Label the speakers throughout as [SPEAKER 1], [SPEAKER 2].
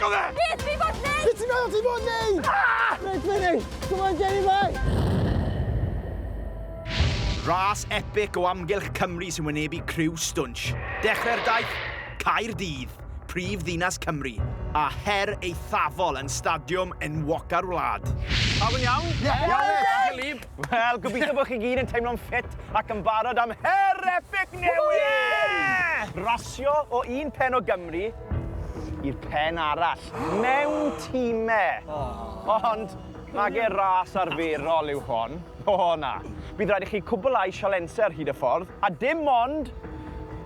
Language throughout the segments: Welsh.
[SPEAKER 1] Beth oedd e?
[SPEAKER 2] Beth fi fod neud?
[SPEAKER 3] Beth ti'n meddwl ti fod neud?
[SPEAKER 1] Ah!
[SPEAKER 3] Reit, finish! Come on, Jenny boy!
[SPEAKER 1] Ras epic o amgylch Cymru sy'n wynebu criw stwnsh. Dechrau'r daith, Caerdydd, prif ddinas Cymru, a her eithafol yn stadiwm enwoca'r wlad. Pawb yn iawn?
[SPEAKER 3] Ie!
[SPEAKER 1] Iawn, Lib. Wel, gobeithio bod chi gyd yn teimlo'n ffit ac yn barod am her epic newydd! Rasio o un pen o Gymru i'r pen arall, mewn timau. Ond, nage ras arferol yw hon. O, na. Bydd rhaid i chi cwblhau sialensau ar hyd y ffordd, a dim ond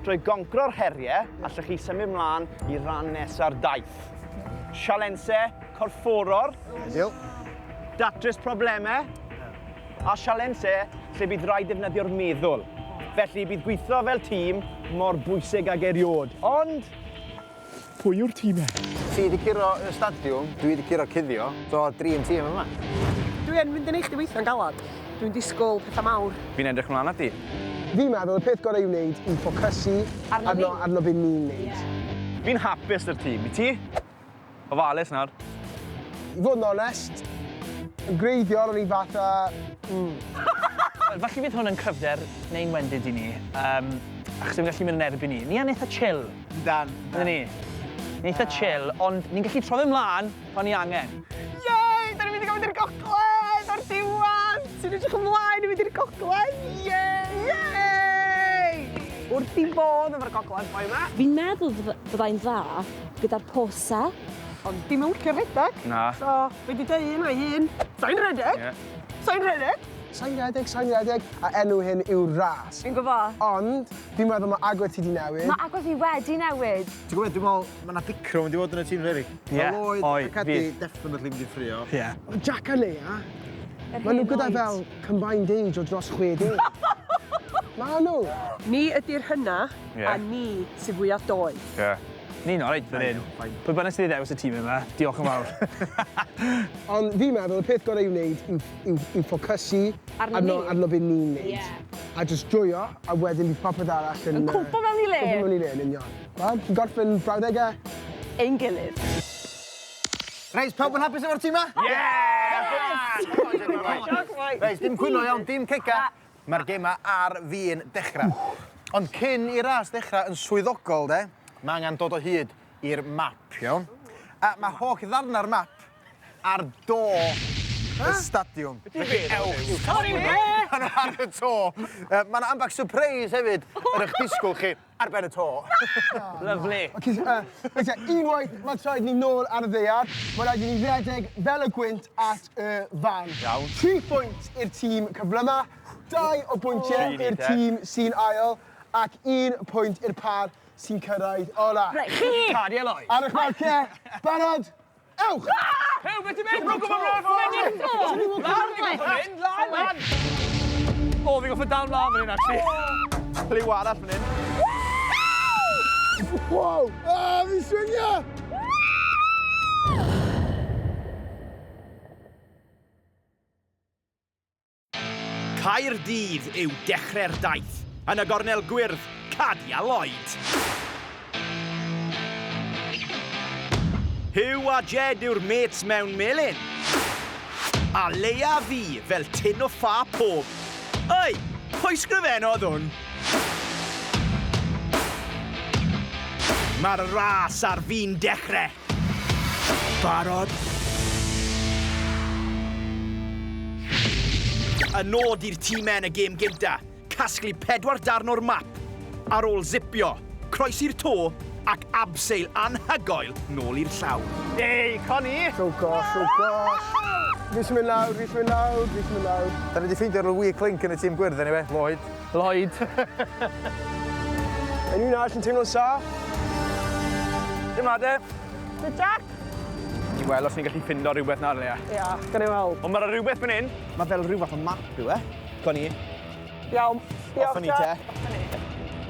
[SPEAKER 1] drwy goncro'r heriau allwch chi symud mlaen i ran nesa'r daith. Sialensau corfforol.
[SPEAKER 3] Ideal.
[SPEAKER 1] Datrys problemau. A sialensau lle bydd rhaid defnyddio'r meddwl. Felly bydd gweithio fel tîm mor bwysig ag eriod. Ond, pwy yw'r tîmau?
[SPEAKER 4] Ti 'di curo y stadiwm, dwi 'di curo cuddio, so dream team yma.
[SPEAKER 5] Dwi yn mynd i neud chdi weithio'n galad. Dwi'n disgwyl pethau mawr.
[SPEAKER 1] Fi'n edrych mlaen ati.
[SPEAKER 3] Fi'n meddwl y peth gorau i'w wneud yw ffocysu
[SPEAKER 2] Arno fi.
[SPEAKER 3] arno be ni'n wneud.
[SPEAKER 1] Fi'n hapus 'da'r tîm, i ti? Ofalus nawr.
[SPEAKER 3] I fod yn onest, yn greiddiol o'n i fatha, mm.
[SPEAKER 6] Wel, falle fydd hwn yn cryfder neu'n wendid i ni, achos ddim yn gallu mynd yn erbyn ni. Ni yn eitha chill.
[SPEAKER 1] Yndan.
[SPEAKER 6] Ydyn ni? Ni'n eitha chill, ond ni'n gallu troi fe mlaen pan ni angen.
[SPEAKER 5] Yay! Da ni'n mynd i gael mynd i'r gogledd o'r diwedd! Ti'n edrych ymlaen i fynd i'r gogledd? Yay! Yay! Wrth i bodd efo'r gogledd boi yma.
[SPEAKER 2] Fi'n meddwl fyddai'n dda gyda'r pose.
[SPEAKER 5] Ond dim yn licio rhedeg.
[SPEAKER 1] Na.
[SPEAKER 5] So, fe di deud un o'i hun. Sai'n rhedeg!
[SPEAKER 1] Ie.
[SPEAKER 5] Sai'n rhedeg!
[SPEAKER 3] Sai'n rhedeg, sai'n rhedeg, a enw hyn yw ras.
[SPEAKER 2] Fi'n gwybod.
[SPEAKER 3] Ond, fi'n meddwl mae agwedd ti di newid.
[SPEAKER 2] Mae agwedd fi wedi newid.
[SPEAKER 4] Ti'n gwybod, dwi'n meddwl, mae yna dicro mynd i fod yn y tîm Eric.
[SPEAKER 6] Ie,
[SPEAKER 4] Mae Lloyd
[SPEAKER 6] oi,
[SPEAKER 4] a Cadi
[SPEAKER 6] fydd.
[SPEAKER 4] definitely mynd i ffrio.
[SPEAKER 6] Ie.
[SPEAKER 3] Jack a Leia,
[SPEAKER 2] Yr
[SPEAKER 3] maen nhw
[SPEAKER 2] hen
[SPEAKER 3] gyda
[SPEAKER 2] oed.
[SPEAKER 3] fel combined age o dros 60. Ma nhw.
[SPEAKER 5] Ni ydy'r hynna,
[SPEAKER 1] Ie.
[SPEAKER 5] a ni sydd fwyaf doeth.
[SPEAKER 1] Ie.
[SPEAKER 6] Ni'n alright fan hyn. Pwy bynnag sydd wedi dewis y tîm yma, diolch yn fawr.
[SPEAKER 3] Ond fi'n meddwl y peth gorau i'w wneud yw, yw, yw ffocysu
[SPEAKER 2] Arno ni.
[SPEAKER 3] arno be ni'n wneud.
[SPEAKER 2] Ie.
[SPEAKER 3] A jyst joio, a wedyn bydd popeth arall yn...
[SPEAKER 2] Yn cwmpo mewn i le.
[SPEAKER 3] Cwmpo mewn i le, yn union. Wel, ti'n gorffen brawddegau?
[SPEAKER 2] Ein gilydd.
[SPEAKER 4] Reit, pawb yn hapus efo'r tîm 'ma?
[SPEAKER 1] Ie!
[SPEAKER 4] Reit, dim cwyno iawn, dim cega. Mae'r gema ar fin dechrau. Ond cyn i'r ras dechrau yn swyddogol, de, mae angen dod o hyd i'r map, iawn? A mae holl ddarna'r map ar do y stadiwm. Felly ewch i'w
[SPEAKER 5] Sorry, be?
[SPEAKER 4] Maen nhw ar y to. Mae yna ambell surprise hefyd yn eich disgwyl chi ar ben y to.
[SPEAKER 6] Lovely.
[SPEAKER 3] Ok, reit te, unwaith mae traed ni nôl ar y ddaear, mae rhaid i ni redeg fel y gwynt at y fan.
[SPEAKER 1] Iawn.
[SPEAKER 3] 3 pwynt i'r tîm cyflyma, 2 o bwyntiau
[SPEAKER 1] Tri ni
[SPEAKER 3] i'r
[SPEAKER 1] te.
[SPEAKER 3] tîm sy'n ail, ac 1 pwynt i'r par sy'n cyrraedd ola.
[SPEAKER 2] Reit, chi!
[SPEAKER 6] Cadi a Lloyd.
[SPEAKER 3] Ar eich marciau, barod, ewch!
[SPEAKER 6] Huw, beth ti'n mynd? Lan, fi'n gorffod mynd, lan, lan! O, fi'n gorffod dal mlaen fan hyn, actually.
[SPEAKER 1] Cliw arall fan hyn.
[SPEAKER 3] Wow! Ah, fi'n swingio!
[SPEAKER 1] Caerdydd yw dechrau'r daith. Yn y gornel gwyrdd, Cadi a Lloyd. Huw a Jed yw'r mates mewn melyn. A Leia fi fel tin o ffa pob. Oi, pwy sgrifennodd hwn? Mae'r ras ar fin dechrau. Barod? Y nod i'r tîmau yn y gêm gynta, casglu 4 darn o'r map, ar ôl zipio, croesi'r to ac abseil anhygoel nôl i'r llawr.
[SPEAKER 6] Ei, Connie!
[SPEAKER 3] Oh gosh, oh gosh. Fi sy'n mynd lawr, fi sy'n mynd lawr, fi sy'n mynd lawr.
[SPEAKER 4] Da ni wedi ffeindio rhyw weak link yn y tîm gwyrdd, anyway, Lloyd.
[SPEAKER 6] Lloyd.
[SPEAKER 3] Unrhyw un arall yn teimlo'n saff?
[SPEAKER 1] Dim ade.
[SPEAKER 5] Dy Jack?
[SPEAKER 1] Ti'n gweld os ni'n gallu ffindo rhywbeth nawr, Leia.
[SPEAKER 5] Ia, gawn ni weld.
[SPEAKER 1] Ond mae'na rhywbeth fan hyn. Mae fel rhyw fath o map yw e. Connie.
[SPEAKER 5] Iawn. Diolch,
[SPEAKER 1] Off ni te.
[SPEAKER 5] Jack.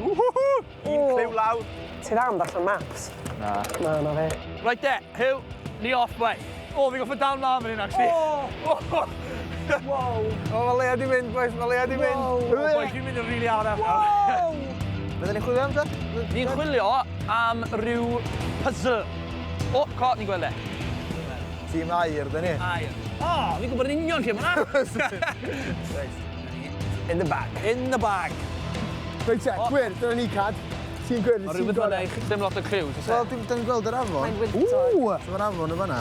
[SPEAKER 1] Woohoo! Un cliw lawr.
[SPEAKER 5] Ti dda am darllen maps?
[SPEAKER 1] Na.
[SPEAKER 5] Na, na fe.
[SPEAKER 6] Right te, Huw, ni off, mate. O, fi'n gorffod dal mlaen fan hyn, actually.
[SPEAKER 5] Oh! Wow.
[SPEAKER 4] O, mae Leia di mynd, boys, mae Leia di mynd.
[SPEAKER 5] Wow.
[SPEAKER 6] O, boys, fi'n mynd yn rili araf nawr.
[SPEAKER 5] Wow!
[SPEAKER 4] Fydden ni'n chwilio am, te?
[SPEAKER 6] Ni'n chwilio am ryw puzzle. O, co, ni'n gweld e.
[SPEAKER 4] Tîm aur, dyn ni.
[SPEAKER 6] Aur. O, fi'n gwybod yn union lle mae hwnna.
[SPEAKER 5] In the bag.
[SPEAKER 6] In the bag.
[SPEAKER 3] Reit te, Gwyn, dyna ni, Cad. Tîm Gwyn,
[SPEAKER 6] Mae
[SPEAKER 3] tîm
[SPEAKER 6] rhywbeth
[SPEAKER 3] gorau.
[SPEAKER 6] fan'na i chi. Dim lot o clues, oes e?
[SPEAKER 4] Wel, dim, dyn ni'n gweld yr afon.
[SPEAKER 2] Mae'n wyntog.
[SPEAKER 3] Ww!
[SPEAKER 4] So mae'r afon yn fan'na.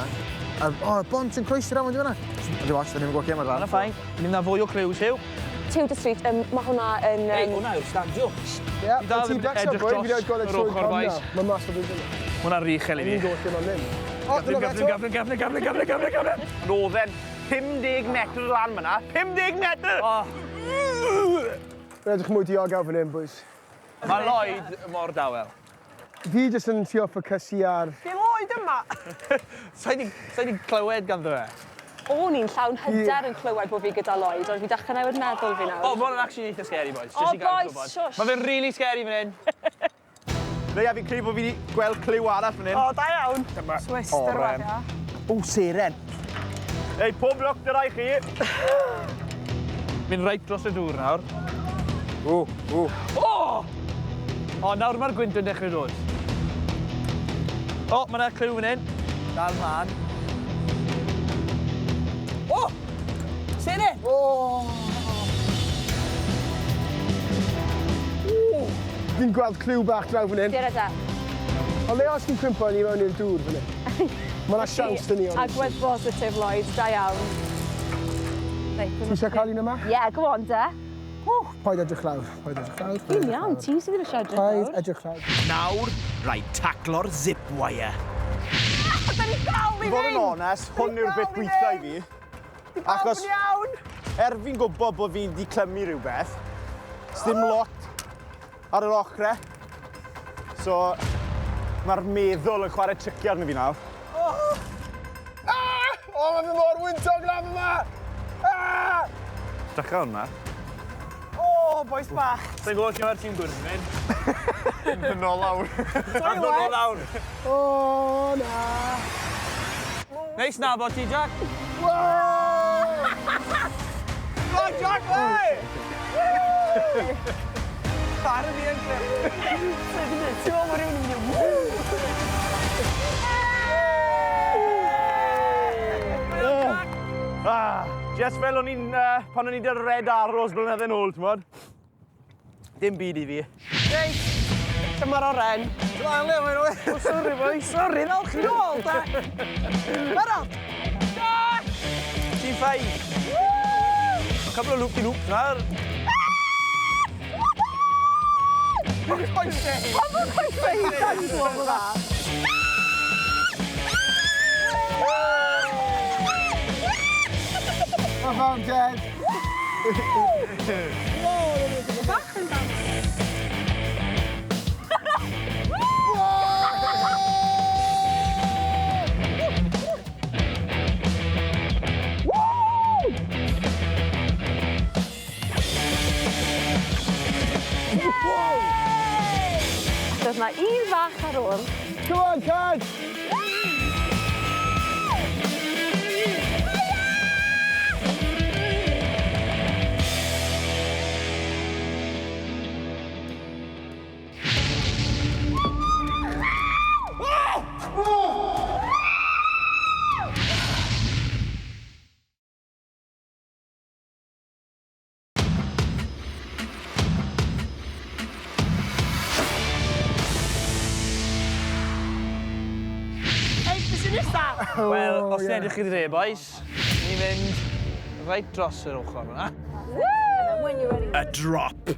[SPEAKER 4] A, o, y bont yn croesi'r afon di fan'na. Dim ots, da ni'n gwybod lle mae'r
[SPEAKER 6] Hwnna fine. Mynd na fwy o clues, Huw.
[SPEAKER 2] Tudor Street, mae hwnna yn...
[SPEAKER 6] Ei, hwnna yw'r stadiwm.
[SPEAKER 3] Ie,
[SPEAKER 6] Fi dal
[SPEAKER 3] mae tîm
[SPEAKER 6] ddim yn
[SPEAKER 3] Wrexham,
[SPEAKER 6] edrych
[SPEAKER 3] boi, fi
[SPEAKER 6] dros
[SPEAKER 3] wedi gweld e
[SPEAKER 6] yr
[SPEAKER 3] trwy'r
[SPEAKER 6] ochr,
[SPEAKER 3] cornel.
[SPEAKER 6] boys.
[SPEAKER 3] Mae mas o blwyddyn.
[SPEAKER 6] Hwnna'n rhy uchel i fi.
[SPEAKER 3] Ni'n gwybod lle mae'n mynd. O, dyna fe
[SPEAKER 6] Gyflym,
[SPEAKER 3] eto.
[SPEAKER 6] gyflym, gyflym, gyflym, gyflym, gyflym, gyflym.
[SPEAKER 1] Roedd e'n 50 metr lan fyna. 50 metr!
[SPEAKER 6] O,
[SPEAKER 3] Mae'n edrych mwy diogel fan hyn, boys.
[SPEAKER 6] mae Lloyd mor dawel.
[SPEAKER 3] Fi jyst yn trio ffocysu ar...
[SPEAKER 5] Di Lloyd yma.
[SPEAKER 6] Sa'i di, sa di clywed ganddo fe.
[SPEAKER 2] O'n i'n llawn hyder yn clywed bod fi gyda Lloyd, ond fi dechrau newid meddwl fi nawr.
[SPEAKER 6] O, mae hwnna'n actually eitha scary, boys.
[SPEAKER 2] O,
[SPEAKER 6] Just i gael
[SPEAKER 2] boys,
[SPEAKER 6] gwybod.
[SPEAKER 2] shush.
[SPEAKER 6] Mae fe'n really scary fan hyn.
[SPEAKER 1] Leia, fi'n credu bod fi wedi gweld cliw arall fan hyn.
[SPEAKER 5] O, da iawn. Swiss,
[SPEAKER 1] Oren.
[SPEAKER 5] dyma, ia.
[SPEAKER 1] O, seren. Ei, pob lwc dy rai chi.
[SPEAKER 6] Mynd reit dros y dŵr nawr.
[SPEAKER 4] Ww, ww.
[SPEAKER 6] O! O, nawr mae'r gwynt yn dechrau dod. O, mae yna cliw fan hyn. Dal mlaen. O! Seren!
[SPEAKER 3] O! Fi'n gweld cliw bach draw fan hyn.
[SPEAKER 2] Dyna da.
[SPEAKER 3] Ond le os ti'n cwympo ni mewn i'r dŵr fan hyn? Mae yna siawns dyn ni ond.
[SPEAKER 2] Agwedd positif, Lloyd, da iawn. Reit,
[SPEAKER 3] Ti eisiau cael un yma?
[SPEAKER 2] Yeah, go on, de.
[SPEAKER 3] Paid edrych lawr, paid edrych lawr. paid
[SPEAKER 2] Fi'n
[SPEAKER 3] edrych
[SPEAKER 2] iawn,
[SPEAKER 3] lawr.
[SPEAKER 2] ti sydd ddim eisiau edrych
[SPEAKER 3] Paid
[SPEAKER 2] lawr.
[SPEAKER 3] edrych lawr.
[SPEAKER 7] Nawr, rhaid taclo'r zip wire.
[SPEAKER 5] Da ni dal i
[SPEAKER 1] I fod yn
[SPEAKER 5] fynd.
[SPEAKER 1] onest, hwn yw'r bit
[SPEAKER 5] dal i
[SPEAKER 1] gweitha i fi.
[SPEAKER 5] Di pawb
[SPEAKER 1] Achos-
[SPEAKER 5] yn iawn.
[SPEAKER 1] Er fi'n gwybod bod fi wedi clymu rhywbeth, sdim lot ar yr ochrau. So, mae'r meddwl yn chwarae tricio arno fi nawr.
[SPEAKER 3] Ah! O, mae fi mor wyntog lan yma! Ah!
[SPEAKER 1] Dechrau hwnna.
[SPEAKER 5] O, boys bach.
[SPEAKER 6] Sa'n gwybod lle mae'r tîm gwyrdd yn mynd.
[SPEAKER 1] Yn ôl lawr.
[SPEAKER 6] Yn ôl lawr.
[SPEAKER 3] O, na!
[SPEAKER 6] Neis nabod ti, Jack.
[SPEAKER 3] Wow!
[SPEAKER 5] Go on, Jack, oi! Ar y fi yn clip. Ti'n meddwl bod rhywun yn mynd i ww!
[SPEAKER 1] Ah, just fel o'n i'n, pan o'n i'n dod Red Arrows blynydde nôl, ti'n bod? Dim byd i fi.
[SPEAKER 5] Reit, dyma'r oren.
[SPEAKER 4] Lan le, mae'n oe.
[SPEAKER 5] O, sori, boi, sori, ddal chi nôl, da. Barod. Jack!
[SPEAKER 6] Ti'n fine. A couple of loop-de-loops nawr.
[SPEAKER 5] Pam bod coesau hi'n danglo fel 'na?
[SPEAKER 3] I found dead.
[SPEAKER 5] Bach yn danglo.
[SPEAKER 2] Ac oedd 'na un fach ar ôl.
[SPEAKER 3] Come on, Cad!
[SPEAKER 5] Ei, beth sy'n nesa?
[SPEAKER 6] Wel, os
[SPEAKER 3] ie.
[SPEAKER 6] ti'n edrych i'r dde, boys, ni'n mynd reit dros yr ochr yna.
[SPEAKER 7] Y drop.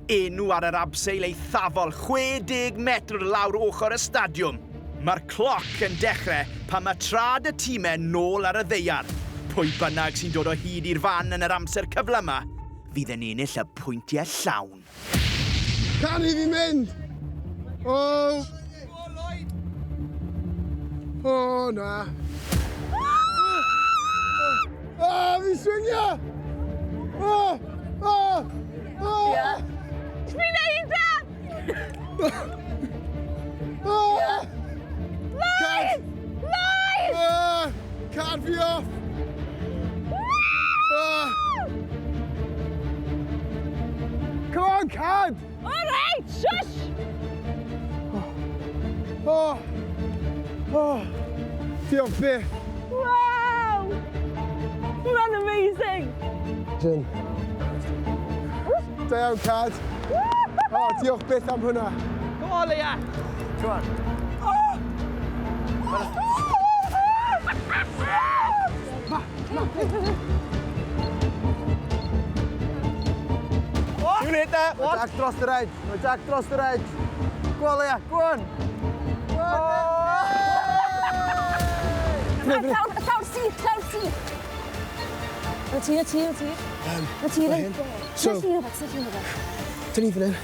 [SPEAKER 7] Enw ar yr abseil eithafol 60 metr lawr ochr y stadiwm. Mae'r cloc yn dechrau pan mae trad y tîmau nôl ar y ddaear. Pwy bynnag sy'n dod o hyd i'r fan yn yr amser cyflyma, fydd yn ennill y pwyntiau llawn.
[SPEAKER 3] Can i fi mynd? O! O, na. O, fi swingio! O! O! O!
[SPEAKER 2] Dwi'n neud e!
[SPEAKER 3] O!
[SPEAKER 2] Lloyd! Lloyd!
[SPEAKER 3] Ah! Cad fi off! Ah! Come on, Cad!
[SPEAKER 2] All right, shush!
[SPEAKER 3] Oh! Oh, diolch byth.
[SPEAKER 2] Waw! Hwnna'n amazing!
[SPEAKER 3] Jin. Da iawn, Cad. Oh, diolch byth am hwnna.
[SPEAKER 6] Go on, Leia!
[SPEAKER 4] Come on.
[SPEAKER 1] Too late there.
[SPEAKER 4] Mae Jack dros yr edge. Mae Jack dros yr edge. Go on, Leia. Go on. Go on.
[SPEAKER 2] Llawr, llawr syth, llawr syth. Na ti, na ti, na ti. Na ti, na ti.
[SPEAKER 3] So-
[SPEAKER 2] Na ti, na ti, na ti.
[SPEAKER 3] Dyn ni fan hyn.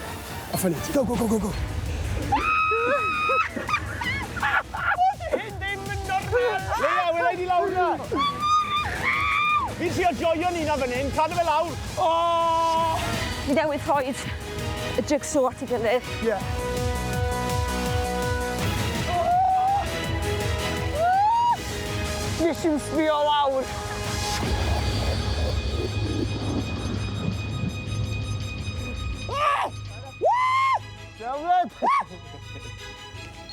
[SPEAKER 3] A fyny. Go, go, go, go, go.
[SPEAKER 1] Hyn ddim yn normal. Leia, wela i di lawr na. Fi'n trio joio ni na fan hyn, cadw fe lawr. Oh!
[SPEAKER 2] Fi newydd rhoi y jigsaw at ei gilydd.
[SPEAKER 3] Yeah.
[SPEAKER 5] Nes i'm sbio lawr.
[SPEAKER 3] Delfryd!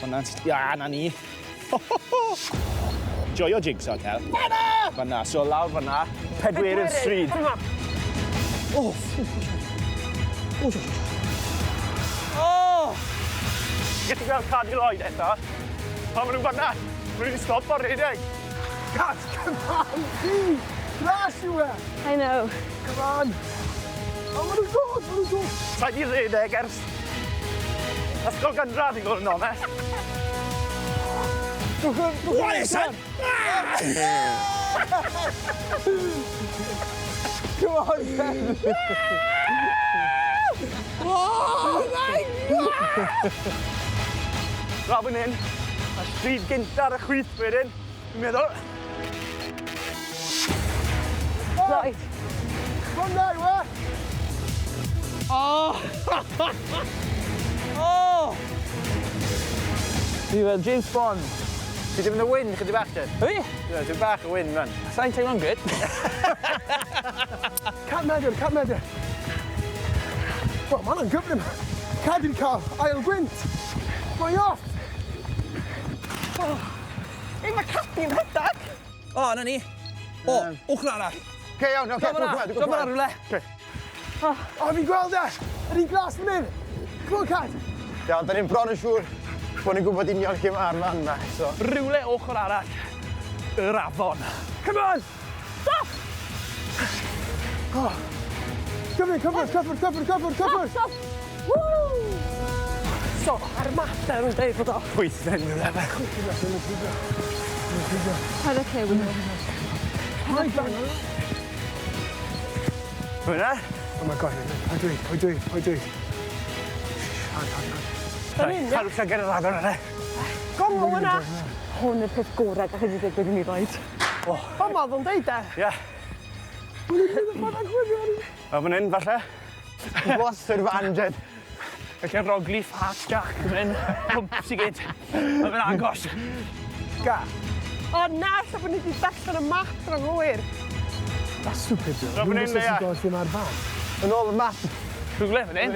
[SPEAKER 1] Hwnna'n... Ia, na ni. Joio jigsaw, Kel. Fanna! Fanna, so lawr fanna, pedwerydd stryd.
[SPEAKER 3] Oh!
[SPEAKER 6] Oh!
[SPEAKER 1] Gallu gweld Cadi Lloyd eto. Pan maen nhw'n fanna, maen nhw wedi stop o'r rhedeg.
[SPEAKER 3] Cad, come on, please! Ras yw e!
[SPEAKER 2] I know.
[SPEAKER 3] Come on! O, maen nhw'n dod, maen nhw'n dod!
[SPEAKER 1] Sa i di rhedeg ers ysgol gynradd i fod yn onest. What is that?
[SPEAKER 3] Come on, Ben!
[SPEAKER 5] Oh my God!
[SPEAKER 1] Draw fan hyn, a stryd gynta ar y chwith wedyn. Fi'n meddwl,
[SPEAKER 2] Lloyd.
[SPEAKER 3] Hwnna yw e!
[SPEAKER 6] Oh! Oh! Fi fel James Bond.
[SPEAKER 4] Ti ddim yn y wyn chydig bach, Jed?
[SPEAKER 6] Fi?
[SPEAKER 4] Ie, ti'n bach o wyn, man.
[SPEAKER 6] Sa'n teimlo'n gyd.
[SPEAKER 3] 100 metr, 100 metr. Wel, mae hwnna'n gyflym. Cad i'n cael ail gwynt. Mae off.
[SPEAKER 5] Ei, mae Cadi'n rhedeg.
[SPEAKER 6] O, na ni. O, ochr arall.
[SPEAKER 4] Oce, iawn, oce.
[SPEAKER 6] Draw fan'na, draw fan'na rhywle.
[SPEAKER 3] O, fi'n gweld e. Yr un glas fan hyn. Come on, Cad.
[SPEAKER 4] Iawn, da ni'n bron yn siŵr bod ni'n gwybod union lle mae'r fan 'ma, so.
[SPEAKER 6] Rhywle ochr arall. Yr afon.
[SPEAKER 3] Come on. Stop. Oh. Cyfri, cyffwrdd, cyffwrdd, cyffwrdd, cyffwrdd, cyffwrdd.
[SPEAKER 2] Stop! Woo!
[SPEAKER 5] So, ar y map da, nhw'n dweud bod o.
[SPEAKER 1] Chwith yn rhywle fe.
[SPEAKER 2] Paid â clyw.
[SPEAKER 3] Right back.
[SPEAKER 1] Hwnna?
[SPEAKER 3] Oh my God, paid dweud, paid dweud, paid dweud. Hand, hand, hand.
[SPEAKER 1] Cadw llygad ar agor yna.
[SPEAKER 5] Gongol yna.
[SPEAKER 2] Hwn yw'r peth gorau gallai di ddigwydd i mi, Lloyd.
[SPEAKER 5] Fel ma oedd o'n deud e.
[SPEAKER 1] Ie. O, fan hyn, falle.
[SPEAKER 4] Wastad fan, Jed.
[SPEAKER 6] Felly rogli Fat Jack yn hyn. Pwmps i gyd. Mae fe'n agos.
[SPEAKER 3] Ga.
[SPEAKER 5] O na, lle bod ni wedi darllen y map yn anghywir.
[SPEAKER 3] That's stupid, though.
[SPEAKER 1] Draw fan hyn, Leia.
[SPEAKER 3] Gwybod lle mae'r fan.
[SPEAKER 4] Yn ôl y map.
[SPEAKER 6] Rhywle fan hyn.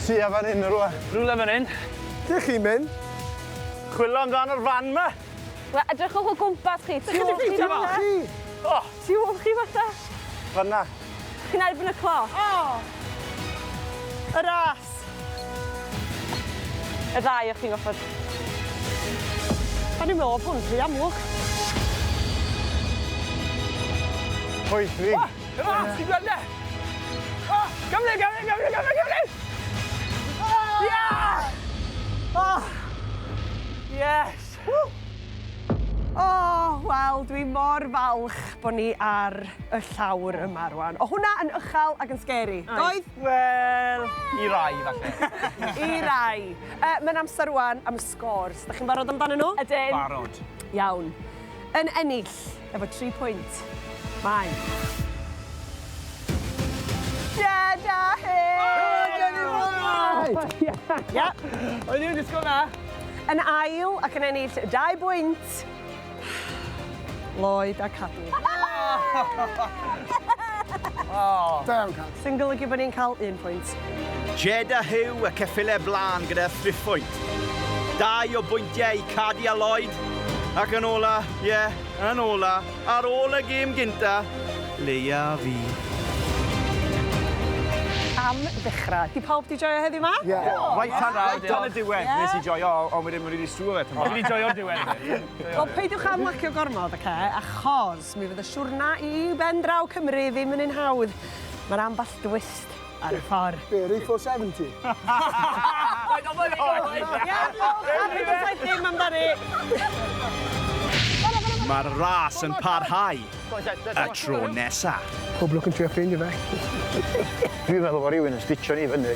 [SPEAKER 4] Tua fan hyn, rhywle.
[SPEAKER 6] Rhywle fan hyn.
[SPEAKER 3] Lle chi'n mynd?
[SPEAKER 1] Chwilio amdano'r fan 'ma.
[SPEAKER 2] Wel, edrychwch o gwmpas chi. Tu ôl chi
[SPEAKER 3] Tu ôl
[SPEAKER 2] falle.
[SPEAKER 3] chi.
[SPEAKER 1] O,
[SPEAKER 2] Tu ôl chi falle.
[SPEAKER 1] fanna.
[SPEAKER 2] Chi'n erbyn y cloc.
[SPEAKER 5] O! Y ras.
[SPEAKER 2] Y ddau o'ch chi'n goffod.
[SPEAKER 5] O'n i'n meddwl oedd hwn rhy amlwg.
[SPEAKER 4] Pwy, fi.
[SPEAKER 6] Y ras, ti'n gweld e? O, Gymru, Gymru, Gymru, Gymru, Gymru! Yeah!
[SPEAKER 5] Oh,
[SPEAKER 6] Yes!
[SPEAKER 5] oh wel, dwi mor falch bod ni ar y llawr yma rwan. O hwnna yn uchel ac yn scary. Doedd?
[SPEAKER 1] Wel, i rai, falle.
[SPEAKER 5] I rai. Mae'n amser rwan am y scores. Da chi'n barod amdanyn nhw?
[SPEAKER 2] Ydyn.
[SPEAKER 1] Barod.
[SPEAKER 5] Iawn. Yn ennill efo 3 pwynt. Mae. Jed a Huw! Ia.
[SPEAKER 6] O'n i'n disgwyl na.
[SPEAKER 5] Yn ail ac yn ennill 2 bwynt. Lloyd a Cadi.
[SPEAKER 3] Da iawn, Cad.
[SPEAKER 5] Sy'n golygu bod ni'n cael 1 pwynt.
[SPEAKER 7] Jed a Huw y ceffylau blaen gyda thriphwynt. 2 o bwyntiau i Cadi a Lloyd, Ac yn ola, ie, yeah, yn ola, ar ôl y gêm gynta, Leia fi.
[SPEAKER 5] Am ddechrau. Di pawb di joio heddiw ma?
[SPEAKER 3] Ie.
[SPEAKER 1] Right tan, right tan y diwedd, nes i joio, ond wedyn mae'n rili strwo fe.
[SPEAKER 6] Fi wedi joio'r diwedd.
[SPEAKER 5] Wel, peidiwch am lacio gormod, oce? Achos mi fydd y siwrna i ben draw Cymru ddim yn un hawdd. Mae'r ambell dwist ar y ffordd.
[SPEAKER 3] Be, yr A470?
[SPEAKER 5] Ie, peidiwch â dim amdani.
[SPEAKER 7] Mae'r ras yn parhau y tro nesa.
[SPEAKER 3] Pob lwc yn trio ffeindio fe.
[SPEAKER 4] Dwi'n meddwl bod rhywun yn stitio ni fyny.